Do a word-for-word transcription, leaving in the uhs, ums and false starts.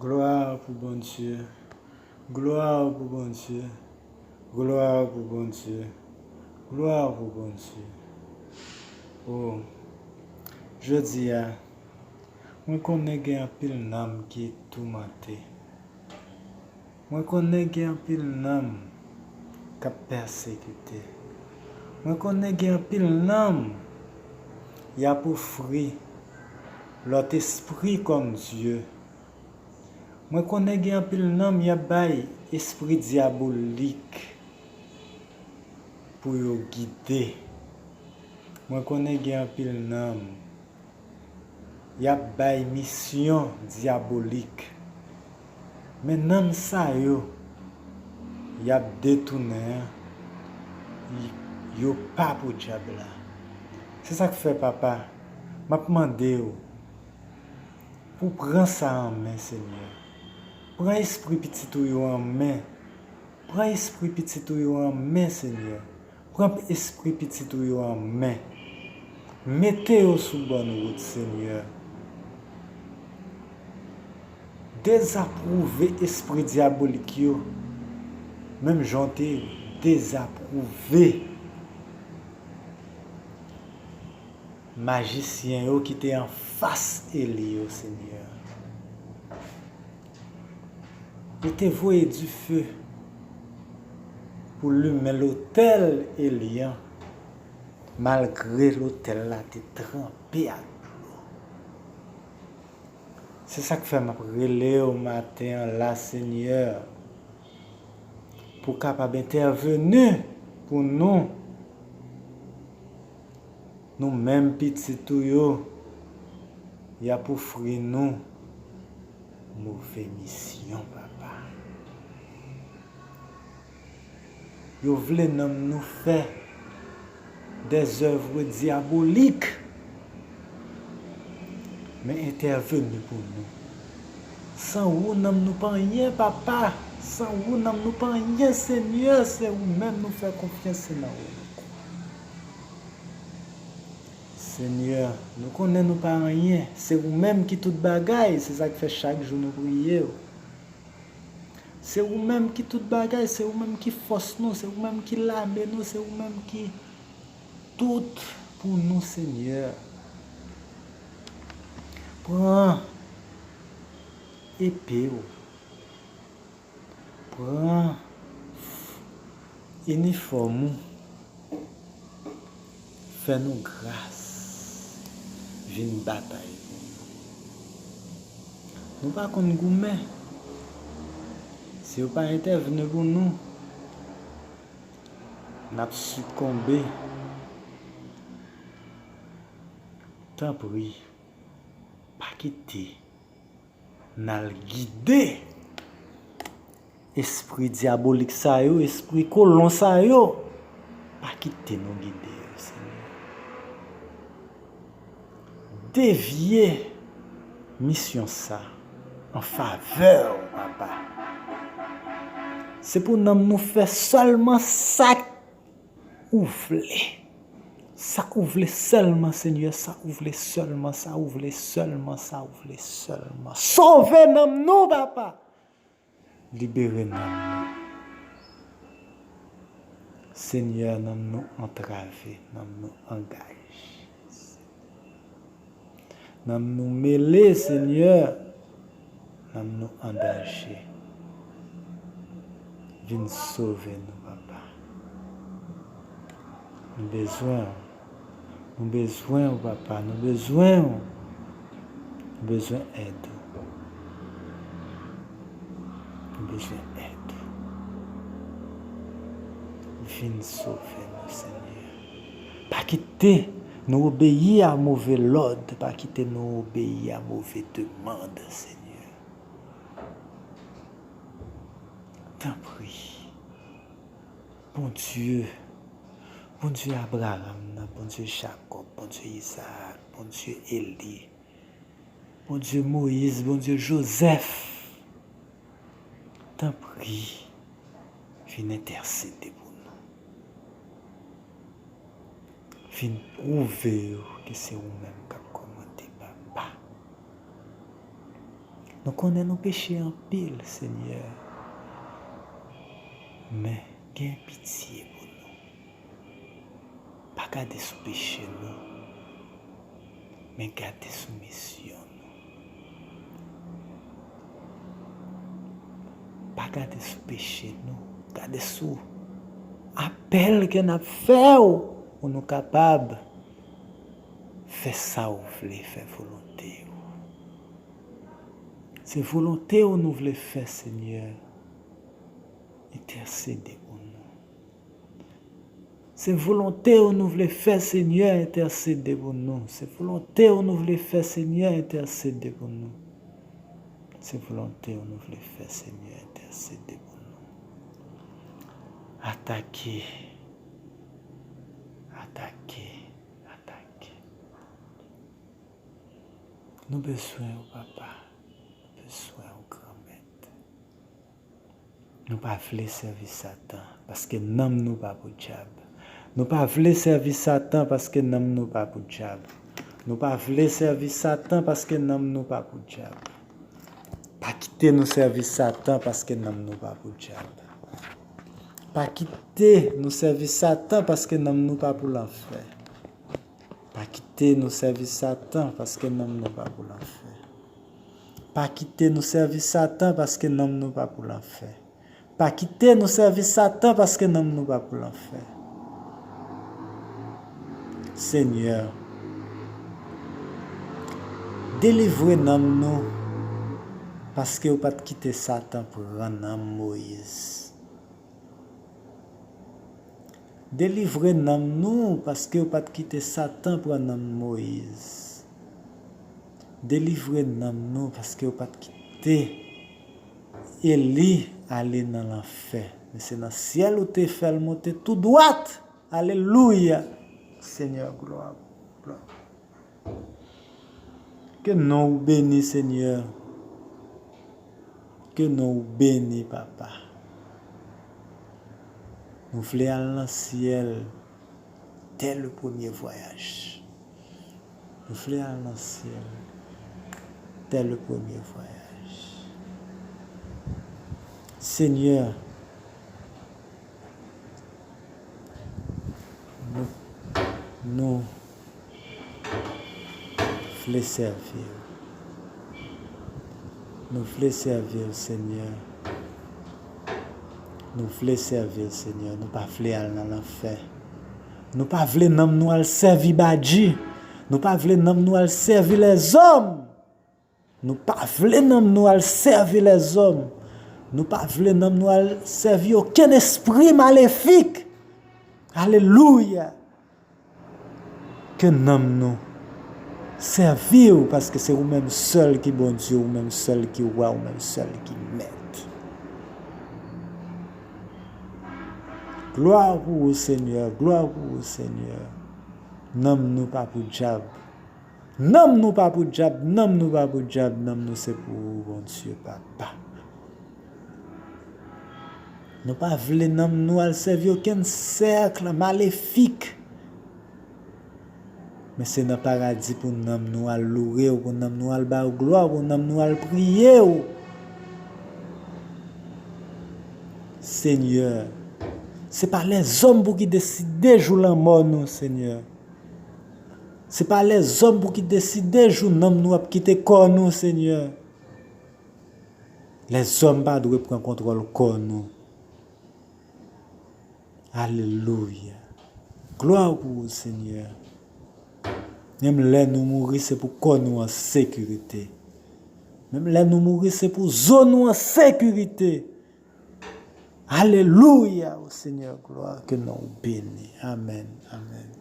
Glwa pou Bondye, glwa pou Bondye, glwa pou Bondye, glwa pou Bondye. O, jodi a, mwen konnen gen anpil nanm ki toumante. Mwen konnen gen anpil nanm k ap pèsekite. Mwen konnen gen anpil nanm y ap ofri lòt espri kòm dye. Mwen konnen gen anpil nanm y ap bay espri dyabolik pou yo gide. Mwen konnen gen anpil nanm y ap bay misyon dyabolik. Men nanm sa yo y ap detounen an, y- yo pa pou dyab la. Se sa k fè, Papa, m ap mande w pou pran sa an men, Senyè. Pran espri pitit ou yo an men. Pran espri pitit ou yo an men, Senyè. Pran espri pitit ou yo an men. Mete yo sou bòn wout, Senyè. Dezapwouve espri dyabolik yo, menm jan w te dezapwouve majisyen yo ki te anfas Eli yo, Senyè. Yo te voye dife pou limen lotèl Eli an, malgre lotèl la te tranpe ak dlo. Se sa k fè m ap rele w maten an la, Senyè, pou w kapab entèveni pou nou. Nou menm pitit ou yo, y ap ofri nou move misyon, Papa. Yo vle nanm nou fè dèzèv dyabolik. Men entèveni pou nou. San ou, nanm nou pa anyen, Papa. San ou, nanm nou pa anyen, Senyè. Se ou menm nou fè konfyans, se nan ou nou kwè. Senyè, nou konnen nou pa anyen. Se ou menm ki tout bagay. Se sa k fè chak jou nou priye w. Se ou menm ki tout bagay, se ou menm ki fòs nou, se ou menm ki lame nou, se ou menm ki tout pou nou, Senyè. Pran epe w, pran inifòm ou, fè nou gras, vin batay pou nou. Nou pa konn goumen. Si yo pa entèvni pou nou, n ap sikonbe. Tanpri, pa kite n al gide. Espri dyabolik sa yo, espri kolon sa yo, pa kite nou gide yo, Senyè. Devye misyon sa an favè w, Papa. Se pou nanm nou fè sèlman sa k ou vle. Sa ou vle sèlman, Senyè, sa ou vle sèlman, sa ou vle sèlman, sa ou vle sèlman. Sove nanm nou, Papa. Libere nanm nou. Senyè, nanm nou antrave, nanm nou angaje. Nanm nou mele, Senyè. Nanm nou an danje. Vin sove nou, Papa. Nou bezwen w. Nou bezwen w, Papa. Nou bezwen w. Nou bezwen èd ou. Nou bezwen èd ou. Vin sove nou, Senyè. Pa kite nou obeyi a move lòd, pa kite nou obeyi a move demann, Senyè. Tanpri, Bondye, Bondye Abraram nan, Bondye Jakòb, Bondye Izaak, Bondye Eli, Bondye Moyiz, Bondye Jozèf, tanpri, vin entèsede pou nou. Vin pwouve yo ke se ou menm k ap kòmande, Papa. Nou konnen nou peche anpil, Senyè. Men gen pitye pou nou. Pa gade sou peche nou, men gade sou misyon nou. Pa gade sou peche nou, gade sou apèl ke n ap fè w pou nou kapab fè sa w vle, fè volonte w. Se volonte w nou vle fè, Senyè. Entèsede pou nou. Se volonte w nou vle fè, Senyè, entèsede pou nou. Se volonte w nou vle fè, Senyè, entèsede pou nou. Se volonte w nou vle fè, Senyè, entèsede pou nou. Atake. Atake. Atake. Nou bezwen w, Papa. Nou bezwen w, Granmèt. Nou pa vle sèvi Satan, paske nanm nou pa pou dyab. Nou pa vle sèvi Satan, paske nanm nou pa pou dyab. Nou pa vle sèvi Satan, paske nanm nou pa pou dyab. Pa kite nou sèvi Satan, paske nanm nou pa pou dyab. Pa kite nou sèvi Satan, paske nanm nou pa pou lanfè. Pa kite nou sèvi Satan, paske nanm nou pa pou lanfè. Pa kite nou sèvi Satan, paske nanm nou pa pou lanfè. Pa kite nou sèvi Satan, paske nanm nou pa pou lanfè. Senyè, delivre nanm nou, paske w pa t kite Satan pran nanm Moyiz. Delivre nanm nou, paske w pa t kite Satan pran nanm Moyiz. Delivre nanm nou, paske w pa t kite Eli ale nan lanfè. Men se nan syèl ou te fè l monte tou dwat. Alelouya! Senyè, glwa, glwa. Ke non w beni, Senyè. Ke non w beni, Papa. Nou vle al nan syèl dès le premier voyage. Nou vle al nan syèl dès le premier voyage. Senyè, Nou, nou vle sèvi w. Nou vle sèvi w, Senyè. Nou vle sèvi w, Senyè. Nou pa vle al nan lanfè. Nou pa vle nanm nou al sèvi badji. Nou pa vle nanm nou al sèvi lèzòm. Nou pa vle nanm nou al sèvi lèzòm. Nou pa vle nanm nou al sèvi okenn espri malefik. Alelouya. Ke nanm nou sèvi w, paske se ou menm sèl ki Bondye, ou menm sèl ki wa, ou menm sèl ki mèt. Glwa pou ou, Senyè, glwa pou ou, Senyè. Nanm nou pa pou dyab. Nanm nou pa pou dyab, nanm nou pa pou dyab, nanm nou se pou ou, Bondye, Papa. Nou pa vle nanm nou al sèvi okenn sèk malefik. Men se nan paradi pou nanm nou al loure w, pou nanm nou al ba w glwa, pou nanm nou al priye w. Senyè, se pa lèzòm pou ki deside jou lanmò nou, Senyè. Se pa lèzòm pou ki deside jou nanm nou ap kite kò nou, Senyè. Lèzòm pa dwe pran kontwòl kò nou. Alelouya. Glwa pou ou, Senyè. Menm lè nou mouri, se pou kò nou an sekirite. Menm lè nou mouri, se pou zo nou an sekirite. Alelouya, o Senyè, glwa, ke non w beni. Amèn, amèn.